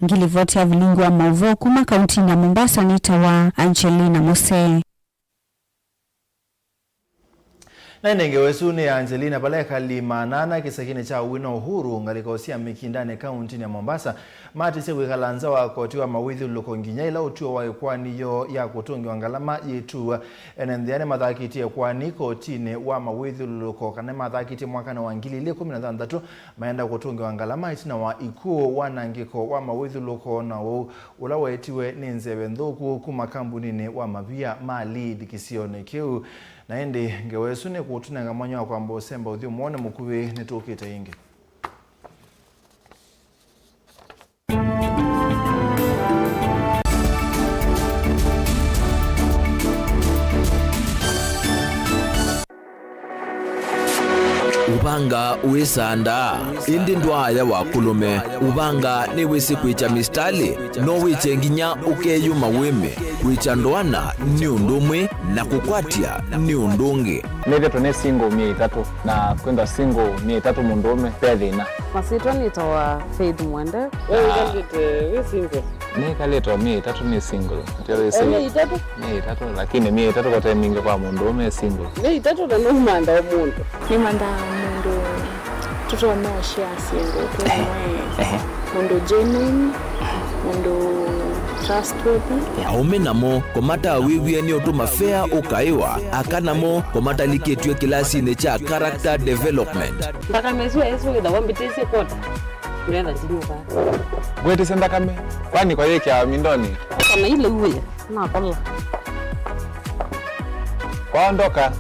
Ngilivoti ya vilingi wa maũvoo kuma kauntinĩ ya Mombasa nĩtawa Angelina Musee. Na ĩndĩ ngewa ĩsu nĩ ya Angelina, vala ekali maana ana kĩsekinĩ kya Owino Uhuru, ngalĩko sya Mĩkindanĩ, kauntinĩ ya Mombasa, maatĩsye kwĩkala nza wa koti wa mawĩthyũlũlũko nginya ĩla ũtw'o wa ĩkoani yoo ya kũtũngĩwa ngalama yĩtuwa. Ene nthĩa nĩmathakĩtye ĩkoani kotinĩ wa mawĩthyũlũlũko kana nĩmathakĩtye mwakanĩ wa ngili ilĩ kũmi na thanthatũ, maenda kũtũngĩwa ngalama ĩtina wa ikuũ, wanangĩko wa mawĩthyũlũlũko na ũwau ũla weetiwe nĩ nzeve nthũku kuma kambuninĩ wa mavia ma Lead kĩsionĩ kĩu. Na ĩndĩ ngewa ĩsu nĩkũtũnenga mwanya wa kwamba ũsemba ũthyũmũonĩ mũkuvĩ, nĩtũkĩte ĩngĩ. Ũvanga wĩsandaa, ĩndĩ ndwaaya wa kũlũme. Ũvanga nĩwĩsĩ kwĩkya mistalĩ, no wĩkye nginya ũkeyũma wĩme. Kwĩkya ndoana nĩ ũndũ ũmwe, na kũkwatya nĩ ũndũ ũngĩ. Nĩthĩtwe nĩ single myei ĩtatũ, na kwĩthwa single myei ĩtatũ mũndũũme ve thĩna. Masyĩtwa nĩtawa Faith Mwende. Wewe ũkalĩte wĩ single? Nĩkalĩte o myei ĩtatũ nĩ single. Nĩtyo wĩsĩ. O myei ĩtatũ? Myei ĩtatũ, lakini myei ĩtatũ kote mingĩ kwa mũndũũme e single. Myei ĩtatũ na nũmanda o mũndũ. Nĩmandaa mũndũ tũtonya ũshare syĩndũ twĩ. Ehe. Mũndũ genuine, mũndũ trustworthy. Aũme namo kũmatawĩw'e nĩ ũtũ mafea ũkaĩwa, aka namo kũmatalikĩtw'e kĩlasinĩ kya character development. Nthakame ĩsu ĩsu wĩthawa mbĩtĩsye kwota. Ndetha ndinyuka. Ngwĩtĩsye nthakame, kwani kwa yĩkĩawa mindonĩ? Kana ile uwe, nakola. Kwaondoka,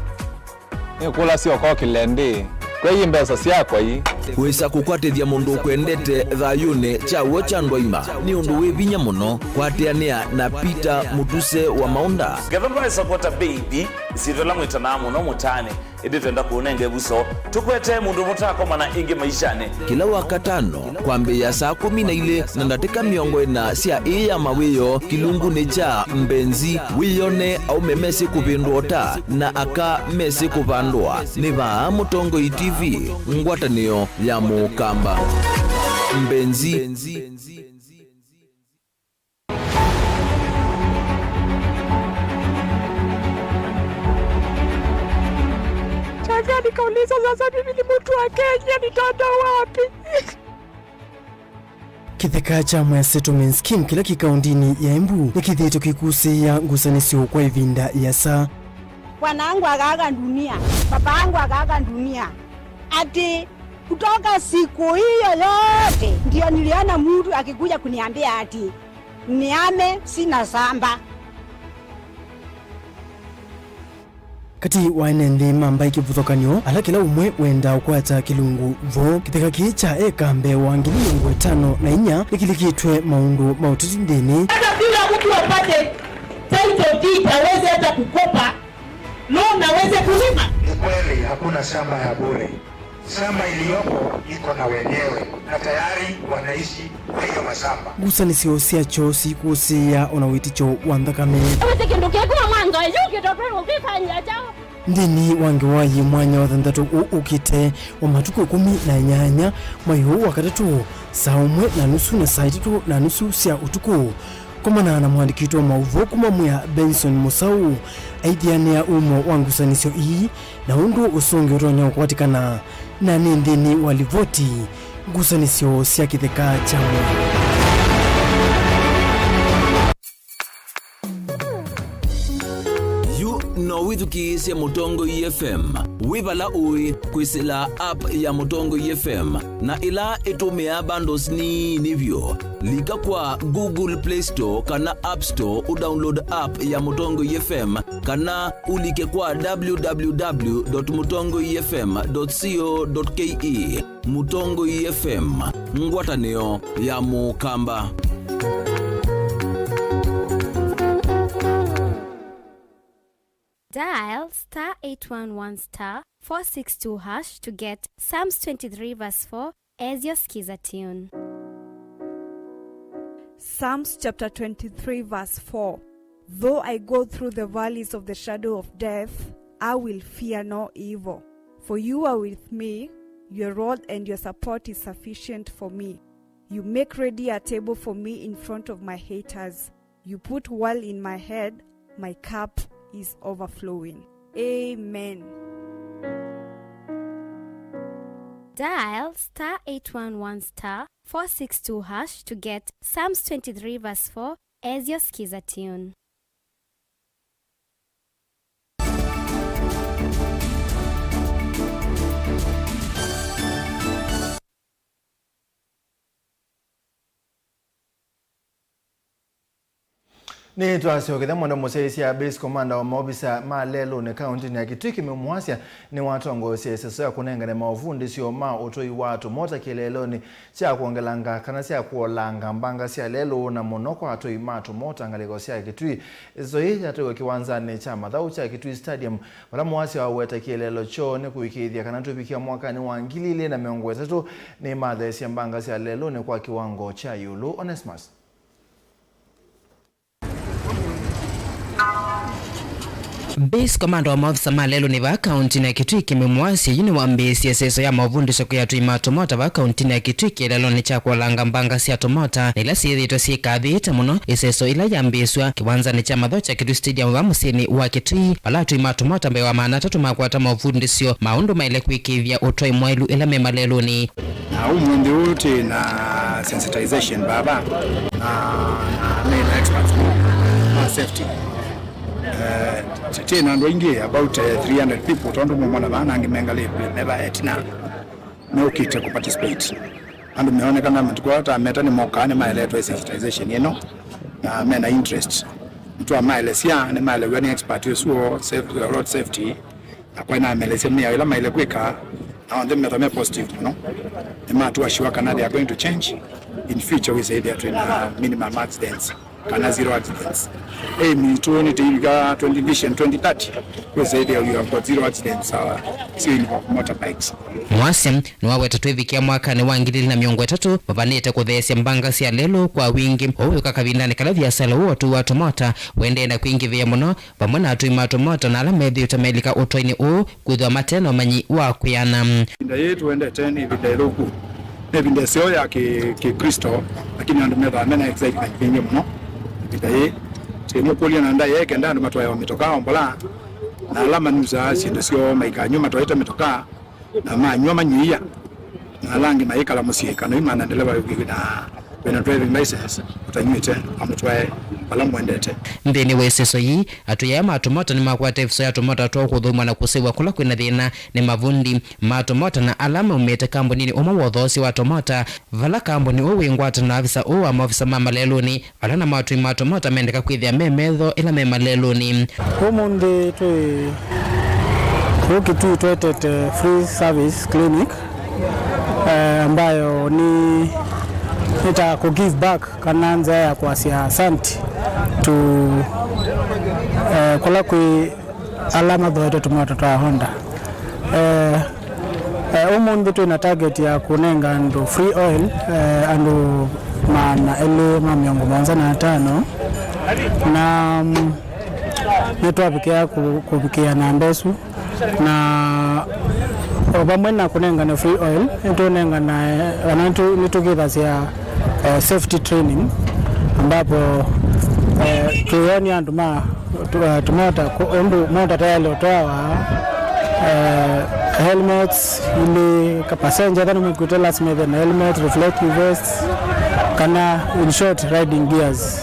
nĩkũlasya ũkokĩle ndĩ. Kwei mbesa syakwa ii. Wĩsa kũkwatĩthya mũndũ ũkwendete thayũnĩ kya w'o kya ndwaima nĩ ũndũ wĩ vinya mũno. Kwatĩanĩa na Peter Mũtuse wa Maũnda. Ngetha ndwaĩsa kwota baby, ĩsyĩtwa ĩla mwĩtanaa mũno mũtaanĩ. Ĩndĩ twenda kũũnenga ĩvuso, tũkwetee mũndũ mũtakomana ĩngĩ maishanĩ. Kĩla Wakatano, kwambĩĩa saa kũmi na ilĩ na ndatĩka mĩongo ĩna sya ĩĩ ya mawĩoo, kĩlungunĩ kya Mbenzi, wĩyone aũme mesĩ kũvĩndũa ũta na aka mesĩ kũvandũa. Nĩ vaa Mũtongoi T V, ngwatanĩo ya Mũkamba. Mbenzi. Changa nikauliza, sasa mimi ni mtu wa Kenya, nitaenda wapi? Kĩtheka kya Mwea Settlement Scheme kĩla kĩ kaũndinĩ ya Embu nĩkĩthĩĩtwe kĩkusĩĩa ngusanĩsyo kwa ĩvinda ĩasa. Bwanangu akaaga dunia, babangu akaaga dunia. Ati kutoka siku hiyo yote ndio niliona mtu akikuja kuniambia ati niame sina shamba. Katĩ wa ene nthĩ ma mbaĩ kĩvathũkany'o, ala kĩla ũmwe wendaa ũkwata kĩlungu vo, kĩtheka kĩĩ kya eka mbee wa ngili mĩongo ĩtano na inya nĩkĩlikĩtw'e maũndũ ma ũteti nthĩnĩ. Hata bila mtu apate title deed, hawezi hata kukopa loan, hawezi kulima. Ni kweli, hakuna shamba ya bure. Shamba iliyopo iko na wenyewe na tayari wanaishi kwa hiyo mashamba. Ngusanĩsyo syakyo sikũsĩĩa o na wĩtĩkyo wa nthakame. Wĩtĩ kĩndũ kĩkũa mwanzo yu kĩtotwe ũkĩfanyia chao. Nthĩnĩ wa ngewa yĩ mwanya wa thanthatũ ũũ ũkĩte wa matukũ ĩkũmi na nyanya, mwai ũũ wa katatũ, saa ũmwe na nusu na saa itatũ na nusu sya ũtukũ, komana na mũandĩki witũ wa maũvoo kuma Mwea, Benson Mũsaũ, aithianĩa umo wa ngusanĩsyo ii na ũndũ ũsũngĩo ũtonya ũkwatĩkana na nĩ nthĩnĩ wa livoti, ngusanĩsyo sya kĩtheka kya Mwea. Yu no wĩthukĩĩsye Mũtongoi F M wĩ vala ũĩ kwĩsĩla app ya Mũtongoi F M na ĩla ĩtũmĩaa bundles nini vyũ. Lika kwa Google Play Store kana App Store ũdownload app ya Mũtongoi F M, kana ũlike kwa w w w dot mũtongoi f m dot co dot k e. Mũtongoi F M, ngwatanĩo ya Mũkamba. Dial star eight one one star four six two hash to get Psalms twenty-three verse four as your Skiza tune. Psalms chapter twenty-three, verse four. Though I go through the valleys of the shadow of death, I will fear no evil. For you are with me, your rod and your support is sufficient for me. You make ready a table for me in front of my haters. You put oil in my head, my cup is overflowing. Amen. Dial star eight one one star four six two hash to get Psalms twenty-three verse four as your Skiza tune. Nĩtwasyokethya mwenda mũsyaĩĩsya base commander wa maovisa ma lelũnĩ kaũntĩnĩ ya Kitui, Kĩmeu Mwasya, nĩwatongoesye ĩseso ya kũnengane maũvundĩsyo ma ũtũi wa tũmota kĩeleelonĩ sya kwongelanga kana sya kũolanga mbanga sya lelũ, na mũno kwa atũi ma tũmota ngalĩko sya Kitui. Ĩseso yĩĩ yatwaiwe kĩwanzanĩ kya mathaũ kya Kitui Stadium, vala Mwasya waweta kĩeleelo kyoo nĩ kũĩkĩĩthya kana tũvikĩa mwakanĩ wa ngili ilĩ na mĩongo ĩtatũ nĩmatheesye mbanga sya lelũnĩ kwa kĩwango kya ĩũlũ. Onesmus. Base commander wa maovisa ma lelũnĩ vaa kaũntĩnĩ ya Kitui, Kĩmeu Mwasya, yu nĩwambĩĩsye ĩseso ya maũvundĩsyo kwĩ atũi ma tũmota vaa kaũntĩnĩ ya Kitui kĩeleelonĩ kya kũolanga mbanga sya tũmota, na ila syĩthĩĩtwe syĩkathĩĩte mũno. Ĩseso ĩla yambĩĩsw'a kĩwanzanĩ kya mathaũ kya Kitui Stadium vaa mũsyĩnĩ wa Kitui, vala atũi ma tũmota mbee wa maana atatũ makwata maũvundĩsyo ma ũndũ maĩle kwĩkĩĩthya ũtwai mwaĩlu ĩla me malelũnĩ. Na ũmũnthĩ ũũ twĩ na sensitization vava, na, na, na experts ma safety. Eh, twĩ na andũ aingĩ, about, eh, three hundred people, tondũ mũmona vaa na angĩ mengalĩte neva etina meũkĩte kũ participate. Andũ meonekana matukũ aa tameta nĩmokaa nĩmaeletwe sensitization ĩno, na mena interest. Nĩtwamaelesya, nĩmaelew'a nĩ expert ũsu wa safe-, road safety, na kwa nĩmaelesya mĩao ĩla maĩle kwĩka, na onthe methwa me positive mũno. Nĩmatũashiwa kana they are going to change in future, wĩsĩthĩa twĩ na minimum accidents kana zero accidents. Aim itũ nĩ tũivika twenty, vision twenty thirty, wĩsĩthĩa you have got zero accidents, uh, sio involve motorbikes. Mwasya nĩwaweta twĩvikĩa mwakanĩ wa ngili ilĩ na mĩongo ĩtatũ, mavanĩte kũtheesya mbanga sya lelũ kwa wingĩ, ũu wĩka kavindanĩ kala viasala ũũ wa ũtũi wa tũmota ũendee na kwingĩvĩa mũno, vamwe na atũi ma tũmota na ala methĩĩtwe melika ũtwainĩ ũũ kwĩthĩwa mate na ũmanyi wa kwĩana. Ĩvinda yĩĩ tũendete nĩ ĩvinda ĩthũku, nĩ ĩvinda ĩseo ya kĩ-, kĩkristo, lakini andũ methĩawa mena excitement mbingĩ mũno ĩvinda yĩĩ. Tũimũkũlya na ndaĩa ĩkenda andũ matwaĩawa mĩtokaa ombola, na ala manyusaa syĩndũ syoo maikanywa matwaĩte mĩtokaa, na manywa manyw'ĩia, na ala angĩ mayĩkala mũsyĩ kana imana ndeleva wĩna, wĩna driving license ũtanyw'ĩte amũtwae vala mũendete. Nthĩnĩ wa ĩseso yĩĩ, atũi aya ma tũmota nĩmakwata ĩviso ya tũmota twoo kũthũimwa na kũsĩvwa kũla kwĩna thĩna nĩ mavundi ma tũmota na ala maumĩte kambuninĩ ũmwe wa ũthoosya wa tũmota, vala kambuni ũũ wĩ ngwatanĩo na avisa ũũ wa maovisa ma malelũnĩ, vala na atũi ma tũmota mendeka kwĩthĩa me metho ĩla me malelũnĩ. Ũmũnthĩ twĩ Kũu Kitui twetete free service clinic, eh, ambayo ni, nĩ ta kũ give back kana nzĩa ya kwasya asante to, eh, kũla kwĩ ala mathoete tũmota twa Honda. Eh, eh, ũmũnthĩ twĩ na target ya kũnenga andũ free oil, eh, andũ maana elĩ ma mĩongo mũonza na atano, na, mm, nĩtwavikĩa kũ-, kũvikĩa namba ĩsu. Na o vamwe na kũnengane free oil, nĩtũnengana, eh, kana nĩtũ-, nĩtũkĩthasya, eh, safety training, ambapo, eh, twĩonia andũ ma tu-, eh, tũmota kũ-, ũndũ mota tayarĩ ũtwawa, eh, helmets ilĩ, ka passenger ethĩwa nĩmwĩkĩte lazima ĩthe na helmet, reflective vests, kana in short, riding gears.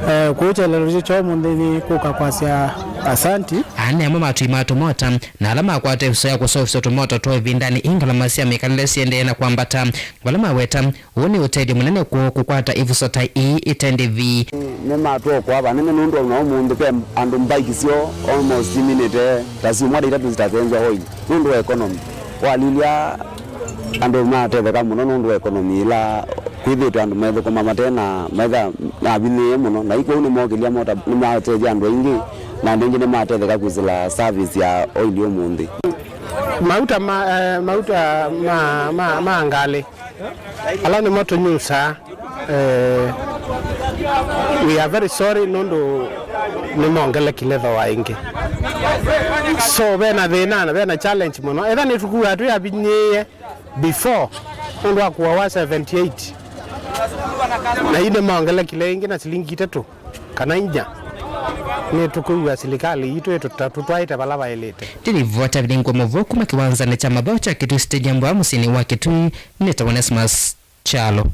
Eh, kũu kyelelo kyo ũmũnthĩ nĩ kũka kwasya asanti. Aa nĩ amwe ma atwii ma tũmota na ala makwata ĩvuso ya kũseũvĩsya tũmota twoo ĩvindanĩ ii ngalama sya mĩkalĩle siendee na kwambata, vala maweta ũũ nĩ ũtethyo mũnene kwoo kũkwata ĩvuso ta ii ĩte ndĩvi. Nĩmatwokwa vanene nũndũ ona ũmũnthĩ ve andũ mbike syoo almost iminĩte ta syumwa ta itatũ sitasenzwa oil nũndũ wa economy. Walilya andũ matetheka mũno nũndũ wa economy ĩla kwĩthĩĩtwe andũ methũkũma mate na maitha mavinyĩĩe mũno, na ĩkwou nĩmokĩlya mota, nĩmatethya andũ aingĩ, na andũ aingĩ nĩmatetheka kwĩsĩla service ya oil ũmũnthĩ. Mauta ma, eh, mauta ma, ma, ma ngalĩ ala nĩmo tũnyusaa, eh, we are very sorry nũndũ nĩmongelekile thooa ĩngĩ. So vena thĩna, vena challenge mũno. Etha nĩtũkuaa twĩ avinyĩĩe before, nũndũ wa kũawa seventy eight, na ii nĩmongelekile ĩngĩ na silingi itatũ kana inya. Nĩtũkwĩw'a silikalĩ yitũ ĩtũta-, tũtwaĩte vala vaĩlĩte. Ndĩlivota vilingwa mũvoo kuma kĩwanzanĩ kya mavau kya Kitui Stadium vaa mũsyĩnĩ wa Kitui, nĩtawa Onesmus Kyalo.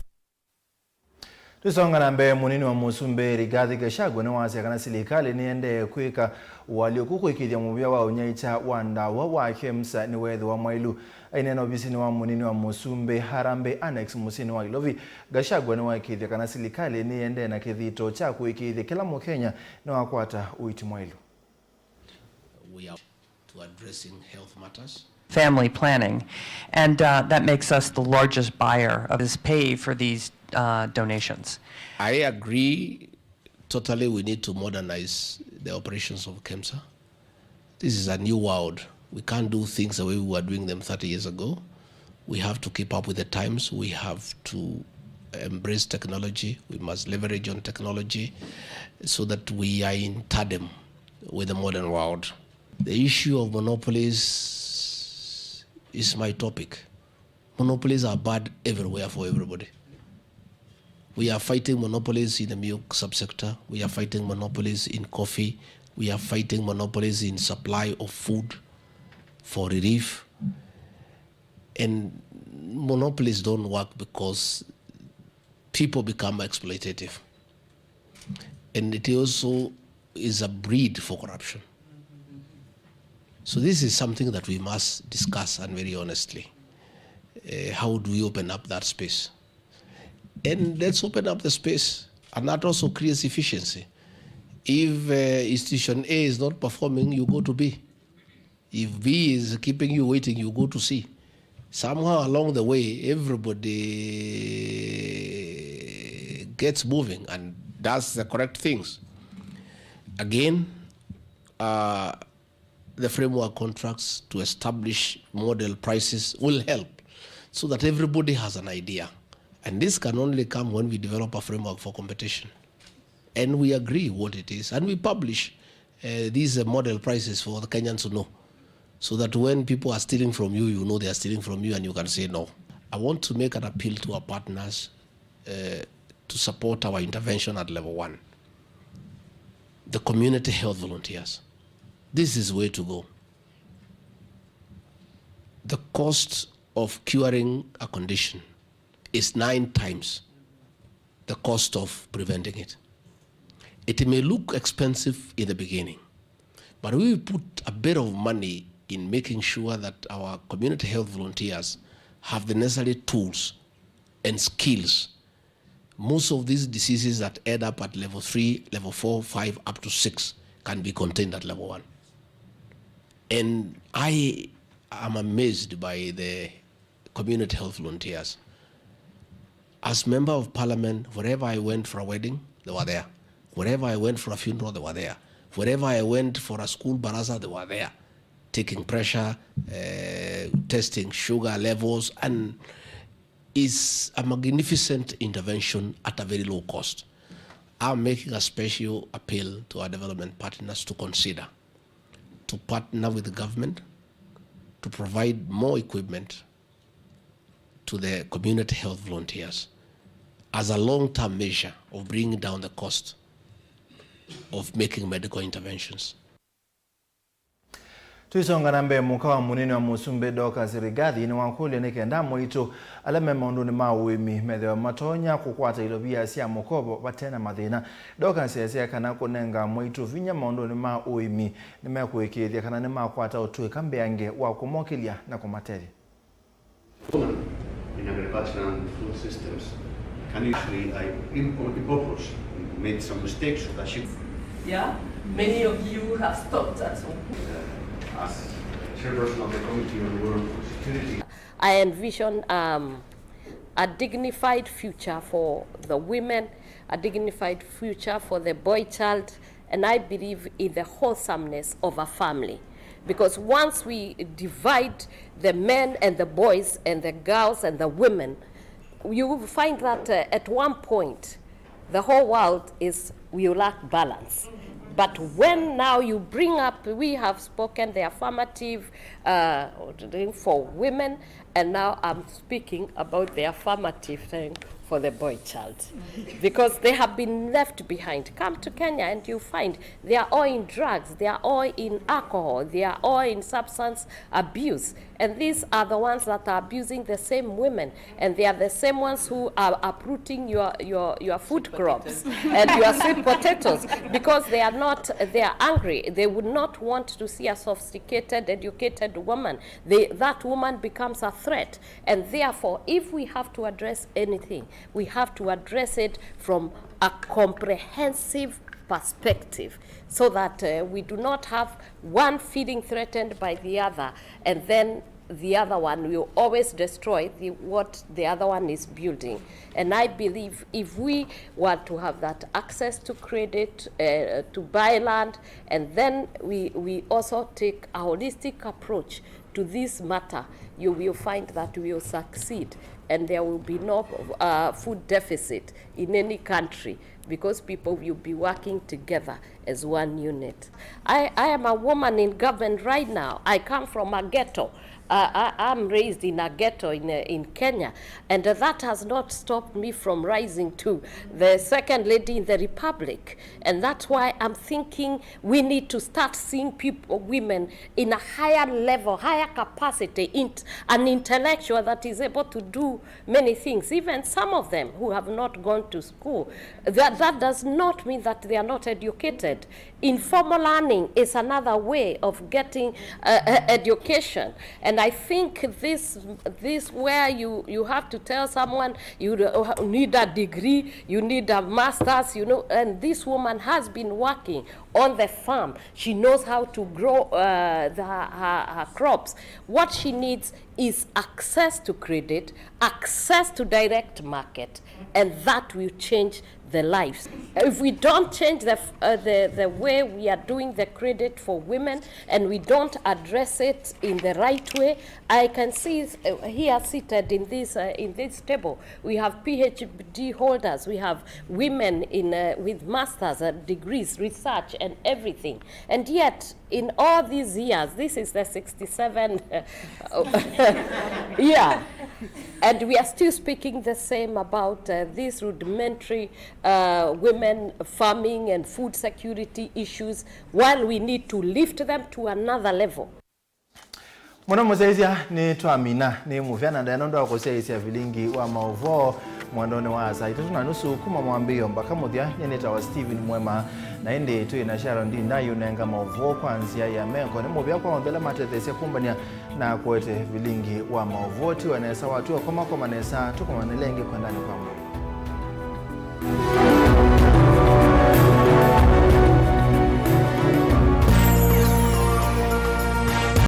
Tũsonga na mbee, mũnini wa mũsumbĩ Rigathi Gachagua nĩwasya kana silikalĩ nĩendee kwĩka ũalyũku kũĩkĩĩthya mũvĩa wa ũnyaĩĩkya wa ndawa wa KEMSA nĩweethĩwa mwaĩlu. Aineena ovisinĩ wa mũnini wa mũsumbĩ Harambee Annex mũsyĩnĩ wa Ilovi, Gachagua nĩwaĩkĩĩthya kana silikalĩ nĩĩendee na kĩthito kya kũĩkĩĩthya kĩla Mũkenya nĩwakwata ũiiti mwaĩlu. We are to addressing health matters. Family planning, and, uh, that makes us the largest buyer of this pay for these, uh, donations. I agree totally we need to modernize the operations of KEMSA. This is a new world. We can't do things the way we were doing them thirty years ago. We have to keep up with the times. We have to embrace technology. We must leverage on technology so that we are in tandem with the modern world. The issue of monopolies is my topic. Monopolies are bad everywhere for everybody. We are fighting monopolies in the milk subsector. We are fighting monopolies in coffee. We are fighting monopolies in supply of food for relief. And monopolies don't work because people become exploitative. And it also is a breed for corruption. So this is something that we must discuss, and very honestly. Uh, how do we open up that space? And let's open up the space, and that also creates efficiency. If, uh, institution A is not performing, you go to B. If B is keeping you waiting, you go to C. Somehow along the way, everybody gets moving and does the correct things. Again, uh, the framework contracts to establish model prices will help so that everybody has an idea. And this can only come when we develop a framework for competition. And we agree what it is. And we publish, uh, these, uh, model prices for the Kenyans to know. So that when people are stealing from you, you know they are stealing from you and you can say no. I want to make an appeal to our partners, uh, to support our intervention at level one. The community health volunteers. This is where to go. The cost of curing a condition is nine times the cost of preventing it. It may look expensive in the beginning, but we put a bit of money in making sure that our community health volunteers have the necessary tools and skills. Most of these diseases that end up at level three, level four, five, up to six can be contained at level one. And I am amazed by the community health volunteers. As member of parliament, wherever I went for a wedding, they were there. Wherever I went for a funeral, they were there. Wherever I went for a school baraza, they were there, taking pressure, uh, testing sugar levels, and is a magnificent intervention at a very low cost. I'm making a special appeal to our development partners to consider to partner with the government to provide more equipment to the community health volunteers as a long-term measure of bringing down the cost of making medical interventions. Tũisonga na mbee, mũka wa mũnini wa mũsumbĩ Dorcas Rigathi nĩwakũlya nĩ kenda amwaitũ ala me maũndũnĩ ma ũĩmi methĩwe matonya kũkwata ilovia sya mũkovo vate na mathĩna. Dorcas easya kana kũnenga amwaitũ vinya maũndũnĩ ma ũĩmi nĩmekũĩkĩĩthya kana nĩmakwata ũtũĩka mbeange wa kũmokĩlya na kũmatethya. Woman in agriculture and food systems can usually, uh, imp-, import, made some mistakes that she Yeah, many of you have stopped us. Uh, as chairperson of the Committee on Rural Food Security, I envision, um, a dignified future for the women, a dignified future for the boy child, and I believe in the wholesomeness of a family. Because once we divide the men and the boys and the girls and the women, you will find that, uh, at one point, the whole world is, we lack balance. But when now you bring up, we have spoken the affirmative, uh, thing for women, and now I'm speaking about the affirmative thing for the boy child. Because they have been left behind. Come to Kenya and you find they are all in drugs, they are all in alcohol, they are all in substance abuse. And these are the ones that are abusing the same women. And they are the same ones who are uprooting your, your, your food crops and your sweet potatoes because they are not, they are angry. They would not want to see a sophisticated, educated woman. They, that woman becomes a threat. And therefore, if we have to address anything, we have to address it from a comprehensive perspective so that, uh, we do not have one feeling threatened by the other and then the other one will always destroy the, what the other one is building. And I believe if we want to have that access to credit, uh, to buy land, and then we, we also take a holistic approach to this matter, you will find that we will succeed and there will be no, uh, food deficit in any country because people will be working together as one unit. I, I am a woman in government right now. I come from a ghetto. Uh, I, I'm raised in a ghetto in, uh, in Kenya, and that has not stopped me from rising to the second lady in the republic. And that's why I'm thinking we need to start seeing people, women, in a higher level, higher capacity, int-, an intellectual that is able to do many things, even some of them who have not gone to school. That, that does not mean that they are not educated. Informal learning is another way of getting, uh, uh, education. And I think this, this where you, you have to tell someone you, uh, need a degree, you need a master's, you know, and this woman has been working on the farm. She knows how to grow, uh, the, her, her crops. What she needs is access to credit, access to direct market, and that will change the lives. If we don't change the, uh, the, the way we are doing the credit for women and we don't address it in the right way, I can see, uh, here seated in this, uh, in this table, we have P H D holders, we have women in, uh, with masters, uh, degrees, research and everything. And yet, in all these years, this is the sixty-seven year, and we are still speaking the same about, uh, these rudimentary, uh, women farming and food security issues, while we need to lift them to another level. Mũno mũsyaĩĩsya, nĩtwamina nĩ mũvea na ndaĩa nũndũ wa kũsyaĩĩsya vilingi wa maũvoo mwendonĩ wa saa itatũ na nusu kuma mwambĩĩo mbaka mũthya. Nyie nĩtawa Stephen Mwema, na ĩndĩ twĩ na Sharon Ndinda yũnenga maũvoo kwa nzĩa ya mengo. Nĩ mũvea kwa onthe ala matetheesya kũmbany'a na kũete vilingi wa maũvoo. Tiwa nesa, watw'a komakoma nesa, tũkomanĩle ĩngĩ kwendanĩ kwa Mwĩ.